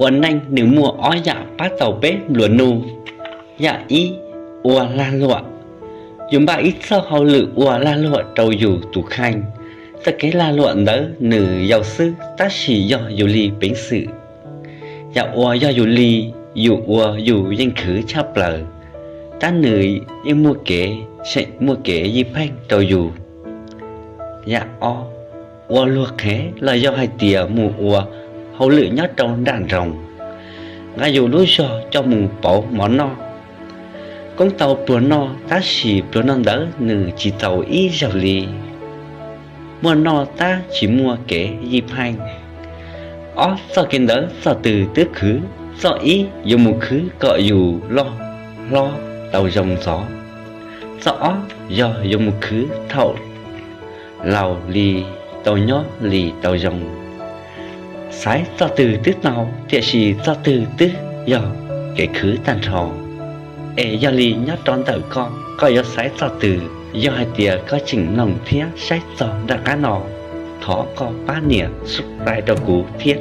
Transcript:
Ua neej nws muaj ob yam pab tau peb nplua nuj. Yam ib, ua lag luam. Yus npaj ib txoj hauj lwm ua lag luam rau yus tus kheej. Txoj kev lag luam ntawd nws yau xwb tab sis yog yus li peev xwm. Yam uas yog yus li, yus ua yus yeej khwv tshaj plaws, tab nws yeej muaj kev seem muaj kev yij pheej rau yus. Yam ob, ua luag qhev los yog hais tias mus ua hauj lwm nyob rau nram nroog, nqa yus lub zog coj mus pauv mov noj. Koob tau pluas noj tab sis pluas noj ntawd nws tsis txaus ib zaug li. Muaj noj tab tsis muaj kev yij pheej. Ob txoj kev ntawd txoj twg twb khwv, txoj ib yuav mus khwv kom yus loj hlob tau zoo ntxov. Txoj ob yog yuav mus khwv thaum laus li tau nyob li tau zoo. Xaiv txoj twg twb tau, tiam sis txoj twg twb yog kev khwv tag nrho. Es yog li nyob rau ntawm koj, koj yuav xaiv txoj twg? Yog hais tias koj tseem mloog thiab saib txog nram qab no, thov koj pab nias subscribe rau kuv thiab